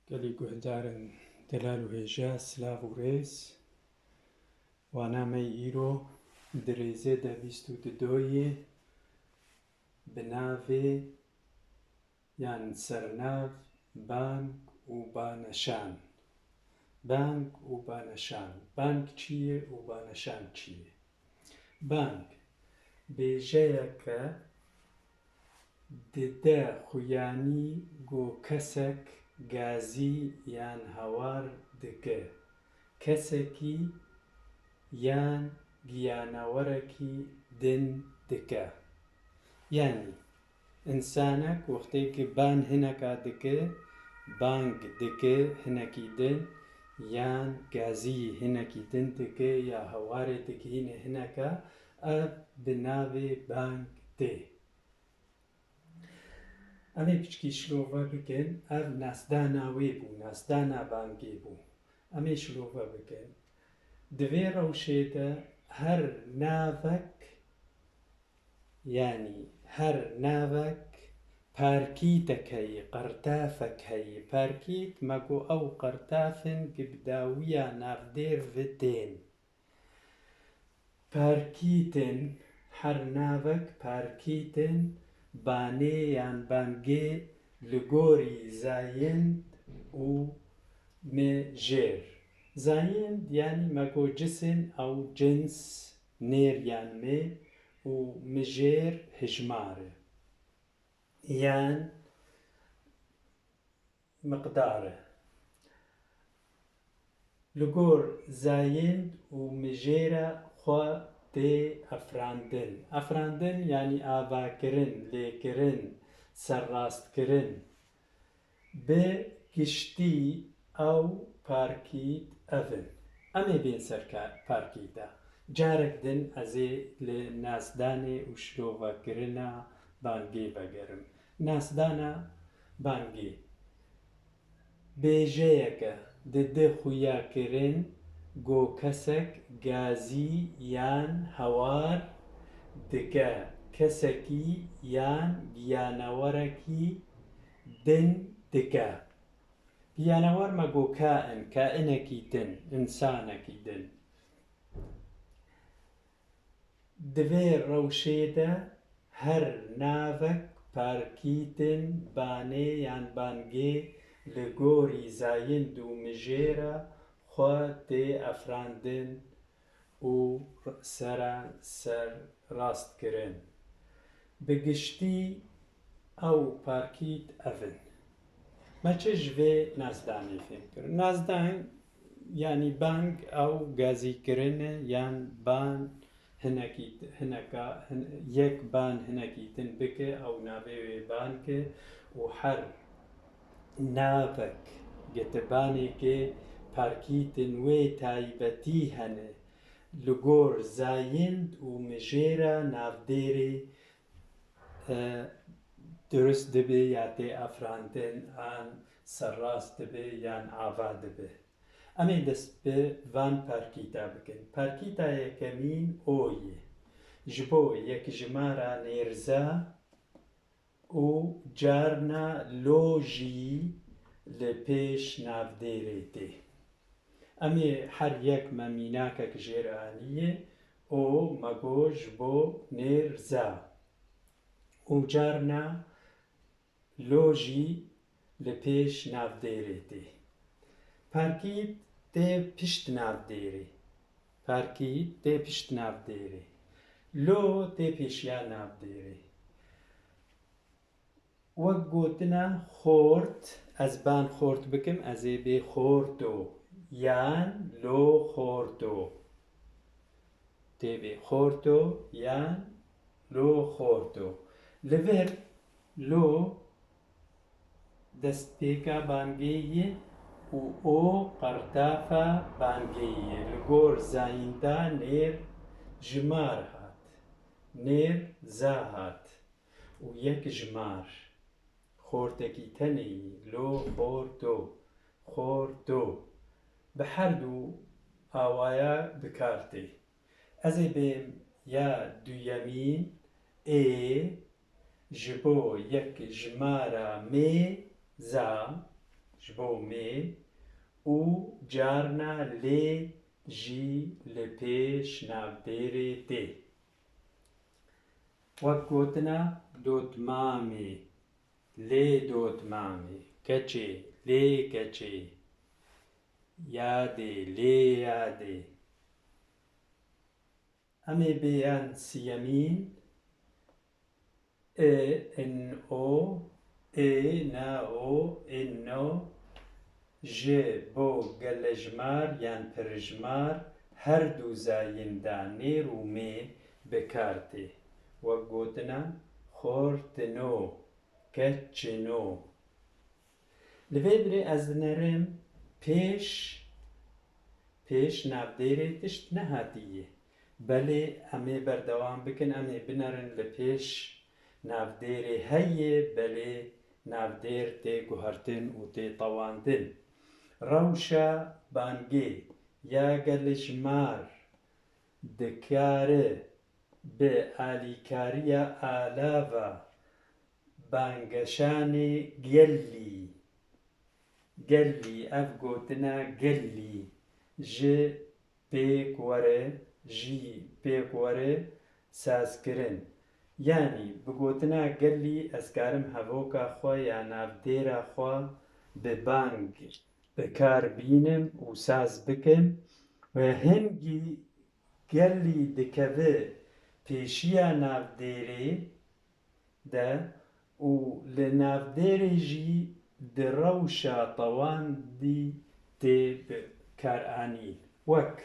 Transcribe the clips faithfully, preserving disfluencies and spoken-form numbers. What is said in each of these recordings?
Gelî guhdarên delal û hêja, silav û rêz. Wana me yê îro di rêzê de bîst û du doyê bi navê yan sernav Bang û Baneşan. Bang û Baneşan. Bang çi ye û baneşan çi ye? Bang, bêjeyeke dide xuyanî ku kesek gazî yan hawar dike, kesekî yan giyanewerekî din dike. Yanî, însanek wextê ku ban hineka dike, bang dike hinekî din, yan gazî hinekî din dike, ya hewarê digihîne hineka, ev bi navê bang tê. Em ê piçkî şilove bikin, ev nasdana wê bû, nasdana bangê bû. Em ê şilove bikin. Di vê rewşê de her navek, yanî her navek parkîtek heyî, qertafek heyî. Parkît, me got ew qertaf in ku bi dawiya navdêr ve tên. Parkîtin, her navek parkîtin banê yan bangê li gorî zayind û mijêr. Zayind, yanî me got cisin ew cins, nêr yan mê, û mijêr hijmar e, yan miqdar e. Li gor zayind û mijêra xwe tê afirandin. Afirandin, yanî avakirin, lêkirin, serrastkirin. Bi giştî ew parkît ev in. Em ê bên ser ka-, parkîta. Carek din ez ê li nasdanê û şilovekirina bangê vegerim. Nasdana bangê. Bêjeyeke dide xuya kirin ku kesek gazî yan hawar dike, kesekî yan giyanewerekî din dike. Giyanewar me got kain, kainekî din, însanekî din. Di vê rewşê de her navek parkîtin banê yan bangê li gorî zayind û mijêra xwe tê afirandin û sera ser rast kirin. Bi giştî ew parkît ev in. Me çi ji vê nasdanê fêm kir? Nasdan, yanî bang ew gazîkirin e yan ban hinekî t-, hineka, hin-, yek ban hinekî din bike, ew navê wê bank e û her navek getibanekê parkîtin wê taybetî hene. Li gor zayind û mijêra navdêrê, e, dirust dibe ya tê afirandin an serrast dibe yan ava dibe. Em ê dest bi van parkîta bikin. Parkîta yekemîn O ye. Ji bo yekjimara nêrza û carna lo jî li pêş navdêrê tê. Em ê her yek me mînakek jêr aniye, O me got ji bo nêrza û carna lo jî li pêş navdêrê tê. Parkît tê pişt navdêrê. Parkît tê pişt navdêrê. Lo tê pêşiya navdêrê. Wek gotina xort, ez ban xort bikim, ez ê bê xorto yan lo xorto. Tê bê xorto yan lo xorto. Li vir lo destpêka bangê ye û o qertafa bangê ye. Li gor zayînda nêr jimar hat. Nêr za hat. Û yek jimar. Xortekî tenê yî. Lo xorto. Xorto. Bi her du awaya bi kar tê. Ez ê bêm ya duyemîn, ê, ji bo yek jimara mê za, ji bo mê û carna lê jî li pêş navdêrê tê. Wek gotina dotmamê, lê dotmamê, keçê, lê keçê, yadê, lê yadê. Em ê bêyan siyemîn, e, n, o, ê, na, o, ê, no, ji bo gelejmar yan pirjmar her du zayîn de nêr û mê bi kar tê. Wek gotina xortino, keçino. Li vê dirê ez dinerim pêş, pêş navdêrê tişt nehatiye. Belê em ê berdewam bikin, em ê binerin li pêş navdêrê heye, belê navdêr tê guhertin û tê tewandin. Rewşa bangê ya gelejmar dikare bi alîkariya alava bangeşanê gelî, gelî, ev gotina gelî ji pêk were, jî pêk were sazkirin. Yanî bi gotina gelî ez karim hevoka xwe ya navdêra xwe bi bang bi kar bînim û saz bikim. Hingî gelî dikeve pêşiya navdêrê de û li navdêrê jî di rewşa tewandî tê bi kar anîn. Wek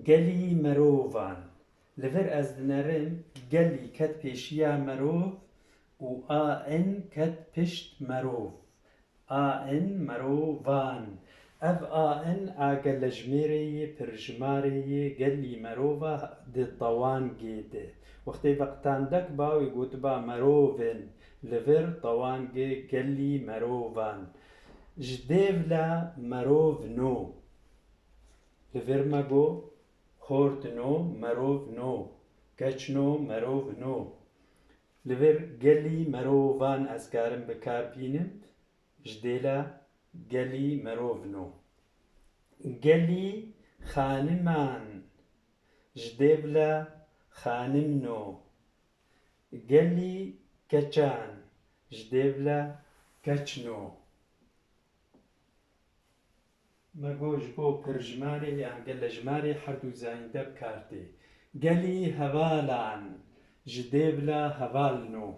gelî merovan. Li vir ez dinerim gelî ket pêşiya merov û a in ket pişt merov. A in merovan. Ev a in a gelejmêrê yê pirjimarê yê gelî merova di tewangê de. Wextê veqtandek bawê gotiba merovin, li vir tewangê gelî merovan. Ji dêvla merov no. Li vir me got, xort no, merov no, keç no, merov no. Li vir gelî merovan ez karim bi kar bînim, ji dêla gelî merov no. Gelî xaniman, ji dêvla xanim no. Gelî keçan, ji dêvla keç no. Me got ji bo pirjimarê yan gelejmarê her du zayînde bi kar tê. Gelî hevalan, ji dêvla hevalno.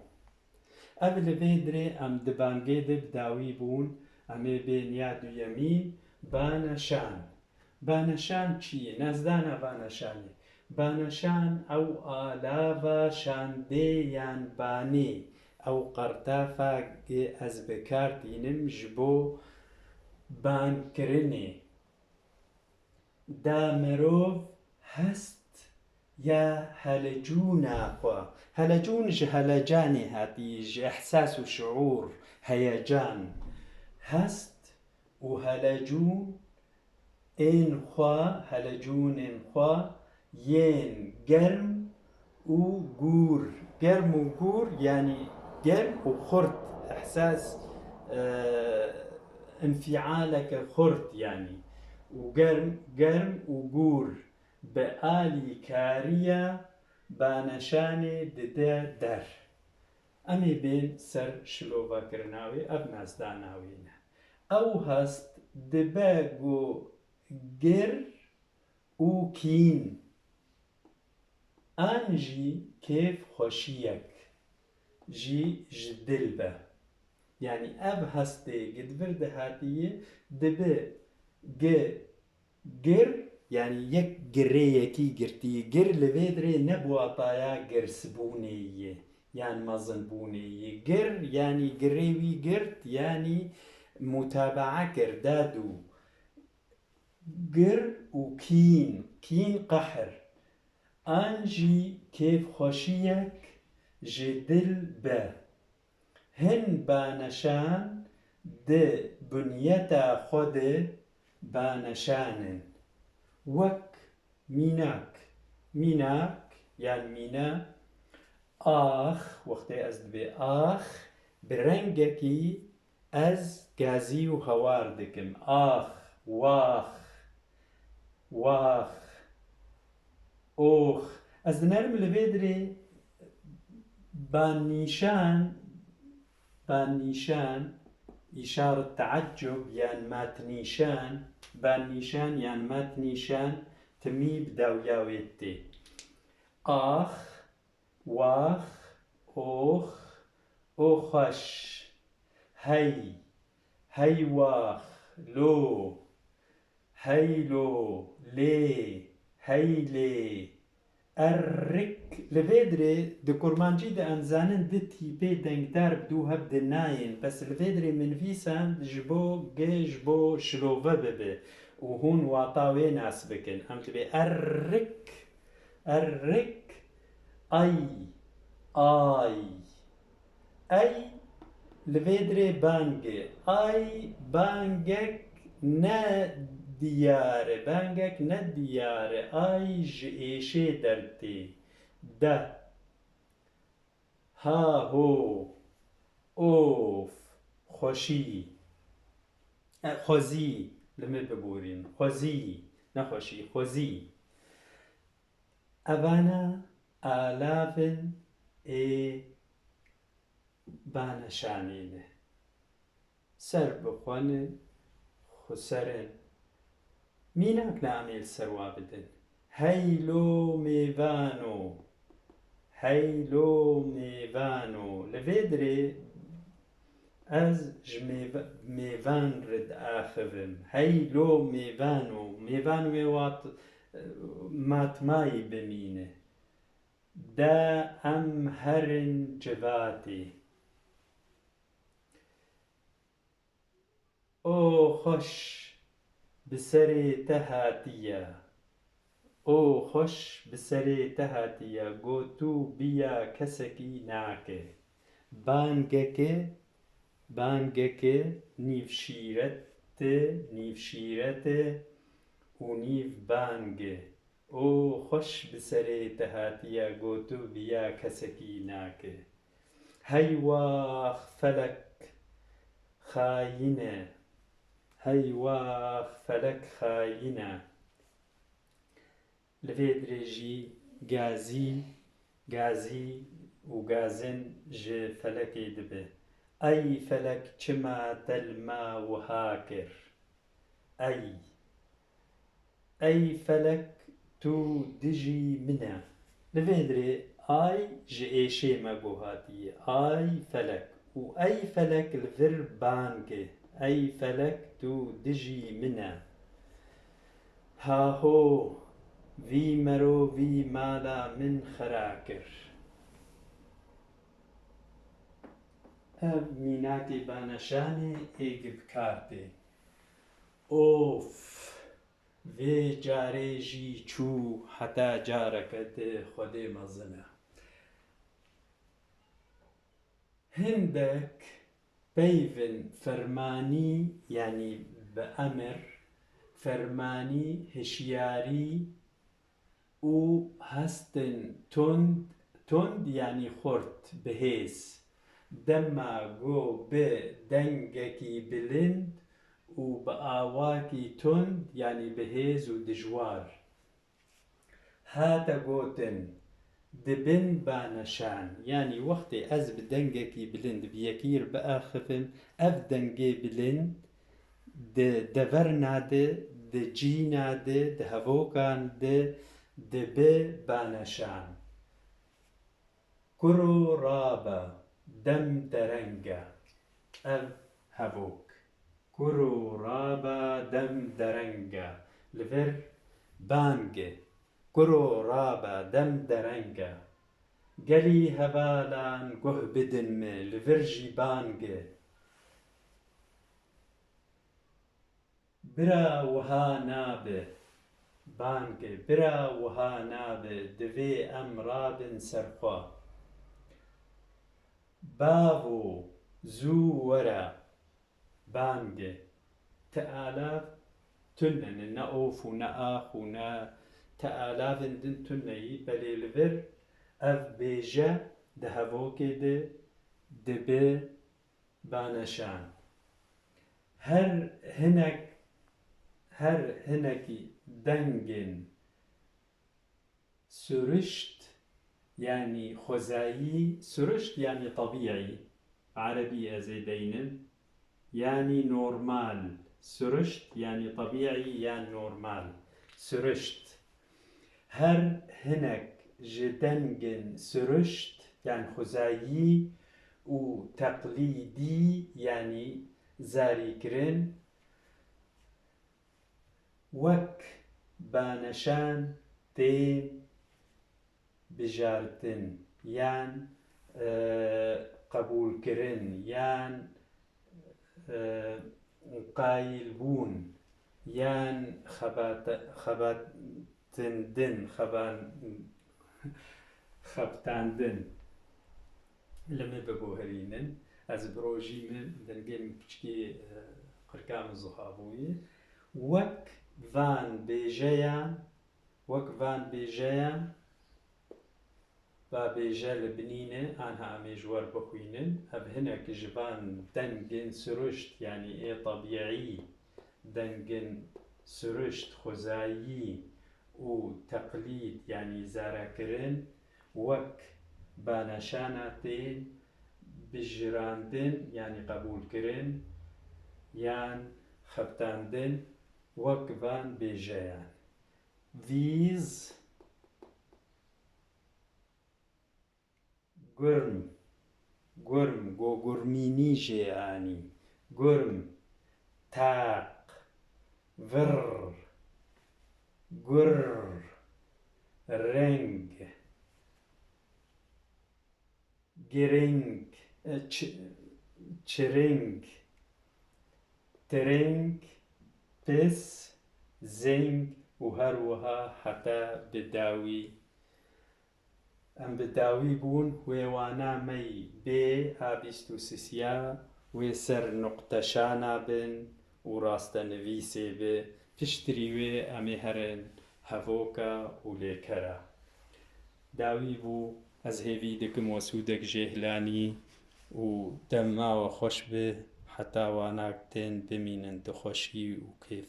Ev li vê dirê em di bangê de bi dawî bûn, em ê bên ya duyemîn, baneşan. Baneşan çi ye? Nezdana baneşanê. Baneşan ew alava şandê yan banê, ew qertafa ge ez bi kar tînim ji bo bankirinê. Da merov hest ya helecûna xwe. Helecûn ji helecanê hatî, ji ihsas û şiûr, heyecan. Hest û helecûn ên xwe, helecûnên xwe yên germ û gûr. Germ û gûr, yanî germ û xurt, ihsas, e, înfialeke xurt, yanî. Û germ, germ û gûr bi alîkariya baneşanê dide der. Em ê bên ser şilovakirina wê, ev nazdana wê ne. Ew hest dibe ku gir û kîn, an jî kêfxweşiyek jî ji dil be. Yanî ev hestê gi di vir de hatiye, dibe gi gir, yanî yek girêyekî girtî. Gir li vê dirê ne bi wataya girsbûnê ye, yan mezinbûnê ye. Gir, yanî girê wî girt, yanî mutabaa kir, da dû. Gir û kîn, kîn qehr, an jî kêfxweşiyek ji dil be. Hin baneşan di bunyeta xwe de baneşan in. Wek mînak, mînak yan mîna, ax, wextê ez dibê ax, bi rengekî Ez gazî û hewar dikim. Ax, wax, wax, ox. Ez dinerim li vê dirê banîşan, banîşan, îşaret teeccub yan matnîşan, banîşan yan matnîşan timî bi dawiya wê tê. Ax, wax, ox, oxweş, hey, hey wax, lo, hey lo, lê, hey lê, errik. Li vê dirê di kurmancî de em zanin du tîpê dengdar bi dû hev de nayên, bes li vê dirê min nivîsand ji bo g, ji bo şilove bibe û hûn wata wê nas bikin. Em dibê errik, errik, ay, ay. Ey li vê dirê bang e. Ay bangek ne diyar e. Bangek ne diyar e. Ay ji êşê dertê. De. Ha ho. Of. Xweşî. E, xwezî. Li min biborîn. Xwezî. Nexweşî. Xwezî. Evana alavên ê baneşanê ne. Ser bi xwe ne, xweser in. Mînak ne em ê li ser wa bidin. Hey lo mêvano. Hey lo mêvano. Li vê dirê ez ji mêv-, mêvan re diaxivim. Hey lo mêvano. Mêvan wê wat, matmayî bimîne. De em herin civatê. O xweş bi serê te hatiye. O xweş bi serê te hatiye. Go tu biya kesekî nake. Bangeke, bangeke nîv şîret e, nîv şîret e û nîv bang e. O xweş bi serê te hatiye, go tu biya kesekî nake. Hey wax felek xayîn e. Hey wax felek xayîn e. Li vê dirê jî gazî, gazî û gazin ji felekê dibe. Ey felek çima te li me wiha kir? Ey. Ey felek tu dijî min e. Li vê dirê ay ji êşê me go hatiye. Ay felek. Û ey felek li vir bang e. Ey felek tu dijî min e. Haho, vî merovî mala min xera kir. Ev mînakê baneşanê ê gi bi kar tê. Of! Vê carê jî çû, heta careke di Xwedê mezin e. Hindek peyvên fermanî, yanî bi emir, fermanî, hişyarî û hestin tund, tund yanî xurt, bi hêz, dema ku bi dengekî bilind û bi awakî tund, yanî bi hêz û dijwar, hate gotin, di bin baneşan, yanî wextê ez bi dengekî bilind bi yekî re biaxivim, ev dengê bilind di deverna de, di cîna de, di hevokan de dibe baneşan. Kuro rabe, dem dereng e. Ev hevok. Kuro rabe, dem dereng e. Li vir bang e. Kuro rabe, dem dereng e. Gelî hevalan guh bidin min, li vir jî bang e. Bira wiha nabe, bang e, bira wiha nabe, divê em rabin ser xwe. Bavo, zû were, bang e. Ti alav tune ne, ne of û ne ax û ne ti alavên din tune yî, belê li vir ev bêje di hevokê de dibe baneşan. Her hinek, her hinekî dengên sirişt, yanî xwezayî, sirişt yanî tebîî, erebî ez ê deynim, yanî normal, sirişt yanî tebîî yan normal, sirişt. Her hinek ji dengên sirişt, yan xwezayî û teqlîdî, yanî zarîkirin, wek baneşan tên bijartin, yan, e, qebûlkirin, yan, e, qayîlbûn, yan xebate-, xebatindin, xeban-, xebtandin. Li min biguherînin. Ez bi rojî min dengê min piçkî, e, qirka min zuha bûyî. Wek van bêjeyan, wek van bêjeyan, va bêje li binîne, anha em ê ji we re bixwînin. Ev hinek ji van dengên sirişt, yanî ê tebîî, dengên sirişt, xwezayî û teqlîd, yanî zarekirin, wek baneşana tên bijirandin, yanî qebûlkirin, yan xebtandin, wek van bêjeyan. Vîz, gurm, gurm, go gurmînî jê anî, gurm, taq, vir, gur, reng, giring, e, çi-, çiring, tiring, pis, zing û her wiha heta bi dawî. Em bi dawî bûn, wê wana me yî bê a bîst û sisiya wê ser nuqteşana bin û rastenivîsê bi, piştrî wê em ê herin hevoka û lêkera. Dawî bû, ez hêvî dikim we sûdek jê hilanî û dema we xweş bi, heta wanak tên bimînin di xweşî û kêfê.